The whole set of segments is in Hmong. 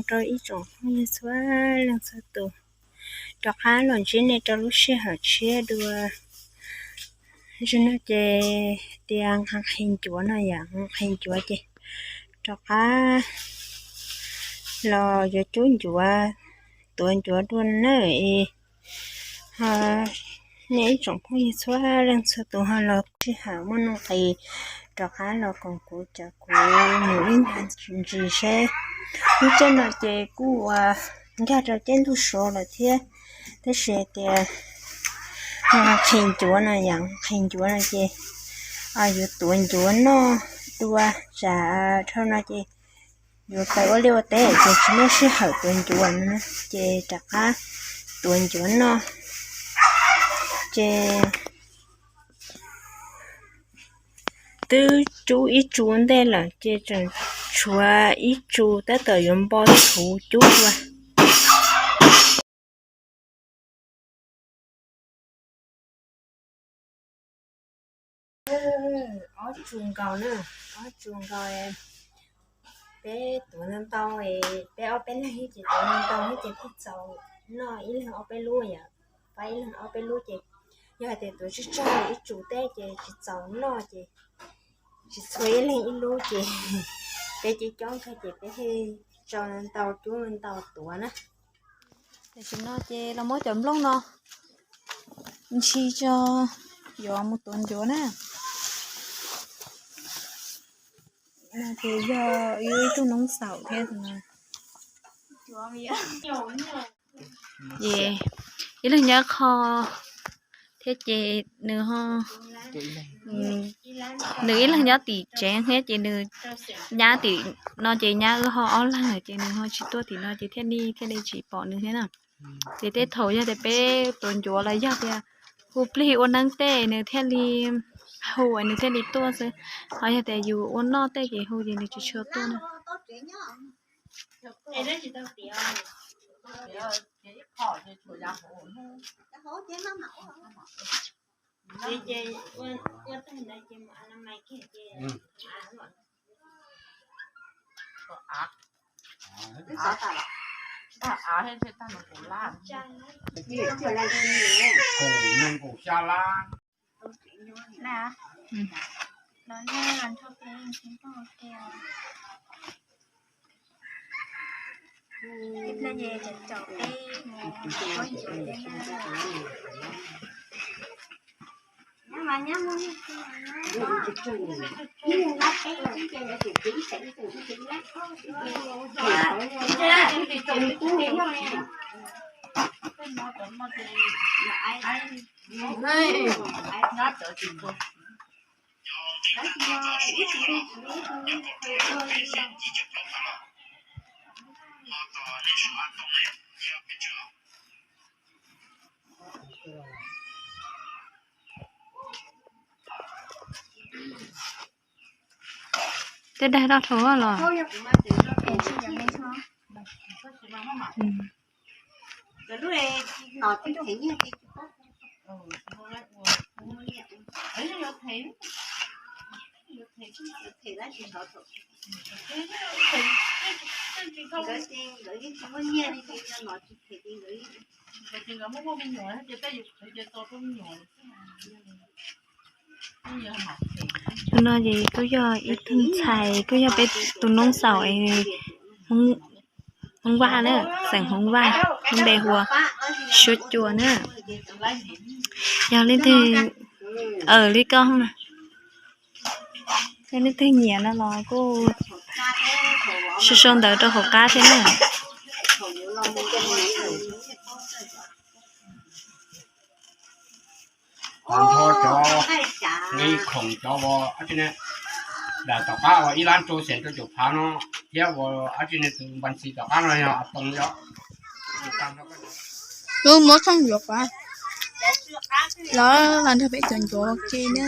rau ib tsoom phooj ywg txhua leej txhua tus. Rov qab los ntsib nej rau lub sij hawm tshiab dua. Zaum no ces tias nqhis ncuav no yom, nqhis ncuav ces rov qab los yuav cub ncuav, tuav ncuav dua nawb. Ho nej ib tsoom phooj ywg txhua leej txhua tus ho los sij hawm muaj nuj nqis rov qab los koom kuv cov kuv mus ib ntsis seb. Lub caij no ces kuj ua nkag rau caij ntuj so lawm thiab, tab sis hais tias nqhis ncuav no yom, nqhis ncuav no ces yuav tuav ncuav noj dua, tsam dhau no ces yuav pais ua liaj ua teb ces tsis muaj sij hawm tuav ncuav no ces rov qab tuav ncuav noj. Ces twb cub ib tsu ntej lawm ces tseem tshuav ib tsu tab tom yuav npo txhuv cub dua. Ob tsu nkaus na, ob tsu nkaus. Peb tuav ntau ntau, peb ob peb leeg ces tuav ntau ntau ces thiaj txaus noj ib leeg ob peb lub yom, pab ib leeg ob peb lub ces yog hais tias tuav tsawg tsawg ib tsu teb ces tsis txaus noj ces tsis txhua ib leeg ib lub ces peb ceb cob kawg ces peb thiaj tso ntau cub ntau tuav na. Tam sim no ces los muab cov nplooj no ntsis tso yuav mus tuav ncuav na. No ces yog ib tug noob xaum thiab tus no. Ces ib leeg nyob qho thiab ces nws ho, nws ib leeg nyob tim tsev thiab ces nws nyab tim no ces nyab wb ho ob leeg ces nws ho tsis tuaj tim no ces thiaj li thiaj li tsis pom nws thiab na. Ces tej thaum yog tias peb tuav ncuav los yog tias hu plig ua neeb tej nws thiaj li hu nws thiaj li tuaj xwb, ho yog tias yus ua noj tej ces hu ces nws tsis tshua tuaj na. Tej daig doj dhau los. Tus no ces kuj yog ib tug ntxhais, kuj yog peb tus noob xaum, Hmoob Vaj na, xeem Hmoob Vaj, lub npe hu ua Suab Cua na. Yog leej twg, li koj, yog leej twg nyiam no los kuj sau sau ntawv rau hauv qab thiab na. Nrho cov nqi khoom cov ua dab tsi ne, dam tom qab uas ib lab rau xees rau caum phav no, thiab ua dab tsi ne tus npas ntxis tom qab no yog Toos yom. Lub muab txooj ncuav pab los los nrog peb cov ncuav ua ke na.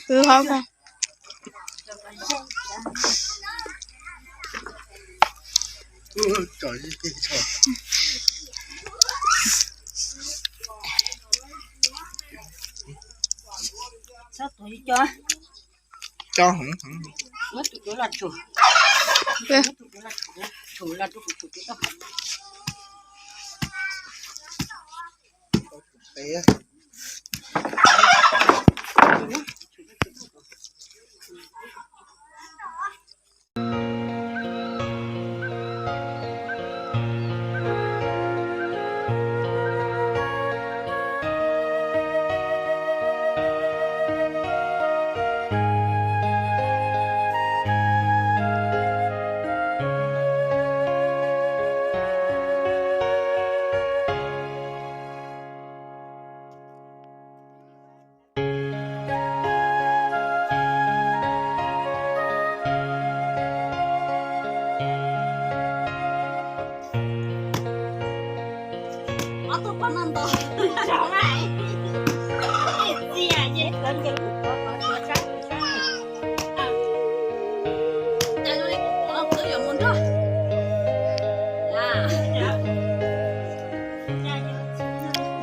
Wb hov ko. Txhob tuav li co. Co heev heev. Muab tus tuav los tshum. Muab tus tuav los tshum, tshum los rau kuv tshum tsis tau.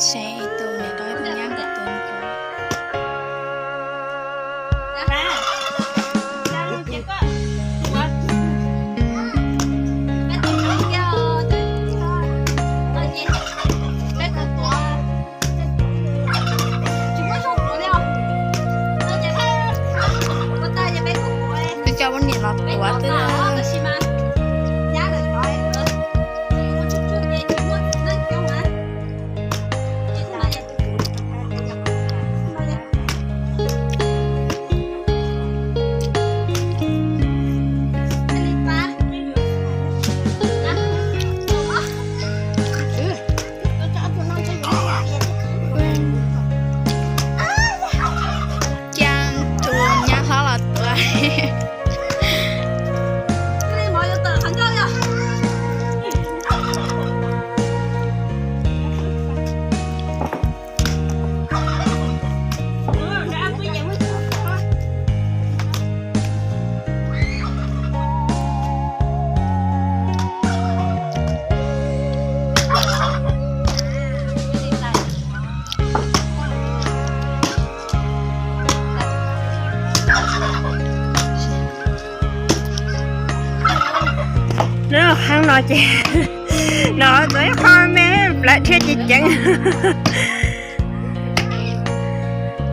Saib ib tug niam hlob ib tug nyab nkawd tua ncuav. Twb coj poj niam los tuav xwb. Coj tus nyab hlob los tuav. Lub qhov no ces no tuav ib qho me plawv dhia ceev ceev.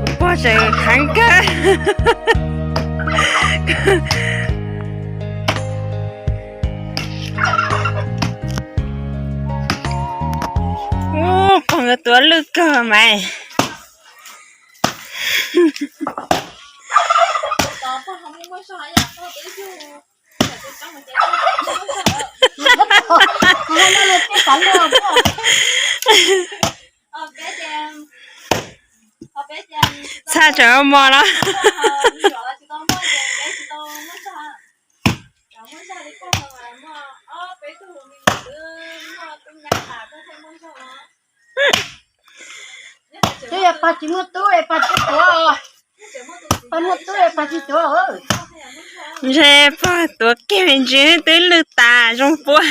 Kuv pog tseem heev kawg. Ub, pog nkawd tuav lwj kawg mas. Txhaj tseem mos los. Twb yog pog tsis muaj tub es pog twb tuav, pog muaj tub es pog tsis tuav. Ntshe pog tuav kiag me ntsis twb lwj tas zoo puab.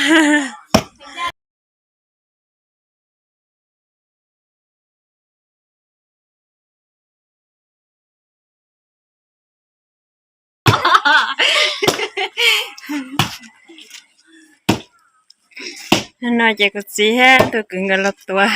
No ces kuv txiv thiab tus kwv nkawd los tuav.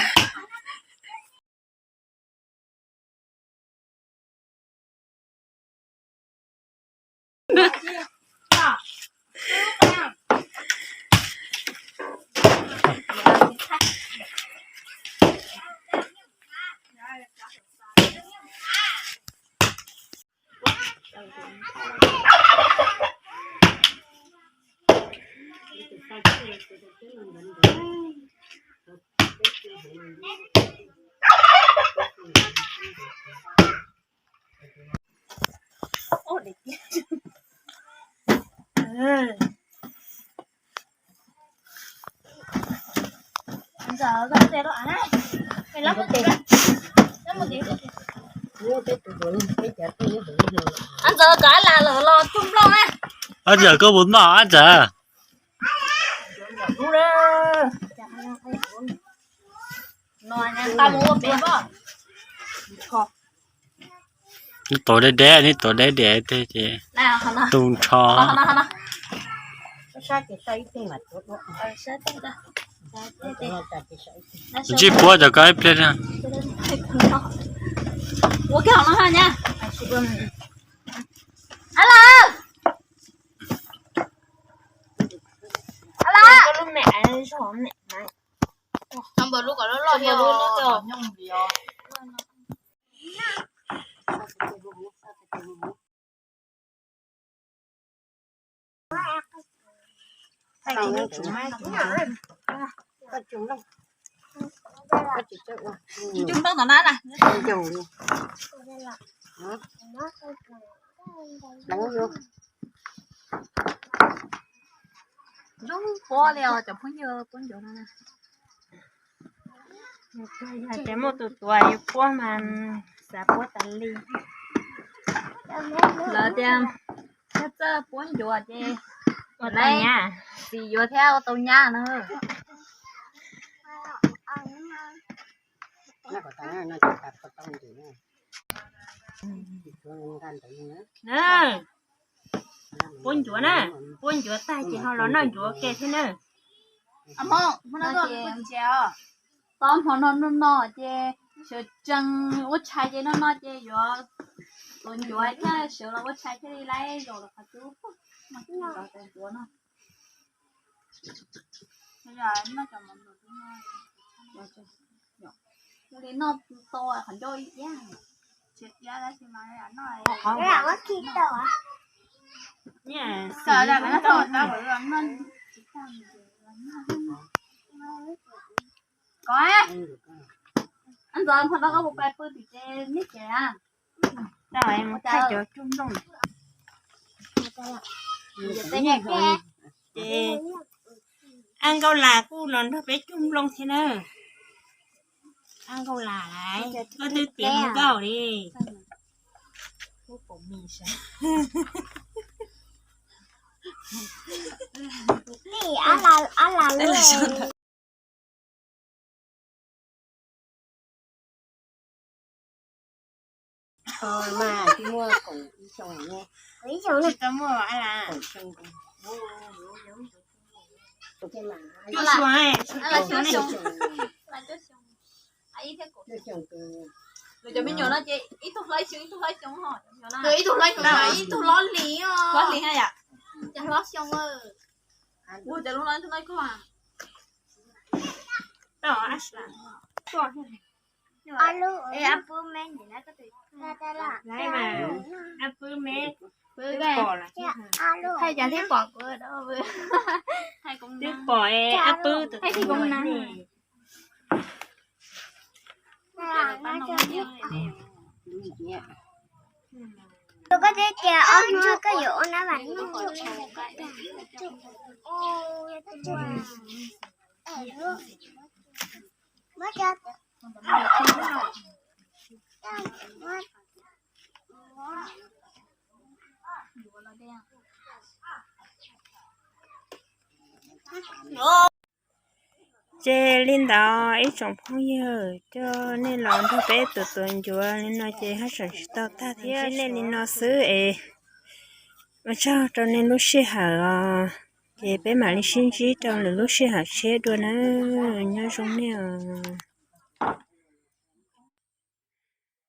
Ab ntxawm, koj puas noj ab ntxawm? Neb tuav deb deb, neb tuav deb deb tej ces tu nrho. Ntsij puab cov koj ib pliag. Zoo puab li os cov phooj ywg, puab ncuav no. Yog tias muaj tus tuav yus puab mas xav puab tas li. Lawv tias txawj puab ncuav ces ua tau nyab, txiv yuav thiab ua tau nyab na. Puab ncuav na, puab ncuav tag ces ho los noj ncuav ke thiab na. Tau hmo no noj no ces sawv tsees ua tshais ces noj no ces yuav tuav ncuav thiab sawv los ua tshais thiaj li laib zaum los qhov cub. Li noj tau qhov ncauj ib iab. Ntxov, qhov no koj puas pais pw tim tsev nej tsev a? Tau, mus thaij cov cug nplooj. Ces a Nkauj Las kuj los nrog peb cug nplooj thiab na. A Nkauj Las, koj twb tiav mus nkauj li. Mas tsis muaj koom ib xyoo ne. Tsis tau muaj a las. Cuaj xyoo, cuaj xyoo ne. Nws cov me nyuam no ces ib tug hlob ib xyoo, ib tug hlob ib xyoo, ib tug hlob li, hlob li yom. Cas hlob xyoo. Ua cas lub no ib tug hlob ib tug. Ab pwb me, pwb, thaij cas thiaj pom kuv, twb pom es ab pwb tus thaij tsis zoo na. Tus koj teb tias ob hnub koj yuav ua nab vas noj. Ces li ntawd ib tsoom phooj ywg, coj nej los nrog peb tuav tuav ncuav li no ces haj tseem tsis tau tag thiab, nej li no xwb es ua tsaug rau nej lub sij hawm os. Ces peb mam li sib ntsib rau lwm lub sij hawm tshiab dua nawb, nyob zoo nej os.